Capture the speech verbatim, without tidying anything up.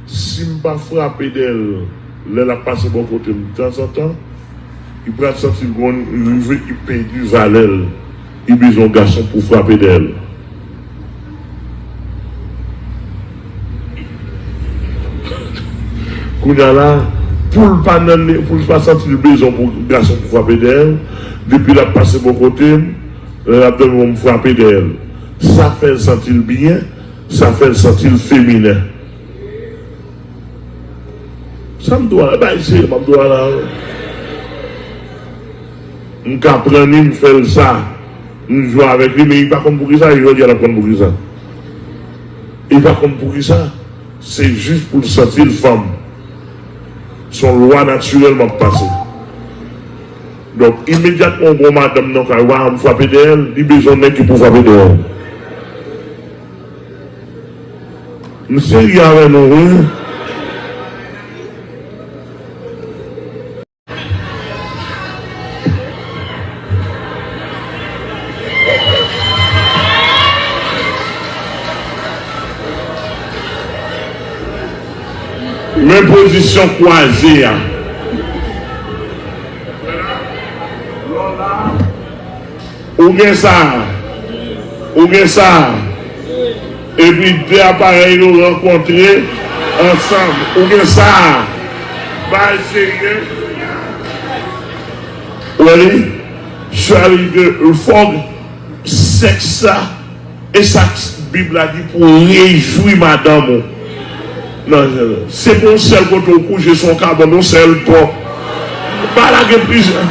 Si m pa frape dèyè l lè l ap pase bò kote m tanzantan, li pral santi l gon rive li pèdi valè l, li bezwen yon gason pou frape dèyè l. Kounye a la, pou l pa nan, pou l pa santi l bezwen pou gason pou frape dèyè l, depi l ap pase bò kote m, lè l ap dòmi, m frape dèyè l. Sa fè l santi l byen, sa fè l santi l feminen. Sa m dwe la, bay serye, m ap dwe la. M ka pran li, m fè l sa. M jwe avèk li, men li pa konn poukisa, e jodi a l ap konn poukisa. Li pa konn poukisa. Se jis pou l santi l fanm. Se yon lwa natirèl m ap pase. Donk, imedyatman w gen yon madanm nan kay ou a, m frape dèyè l, li bezwen yon nèg ki pou frape dèyè l. M serye avè nou, wi. Men pozisyon kwaze a. Ou gen sa. Ou gen sa. Epi de aparèy yo rankontre ansanm. Ou gen sa. Bay serye. Ou wè li? Charlie de Fog, sèks sa, e sa Bib la di pou rejwi madanm ou. Non, se pa yon sèl kote ou kouche, se yon kabann, yon sèl pòt. Pa lage plizyè.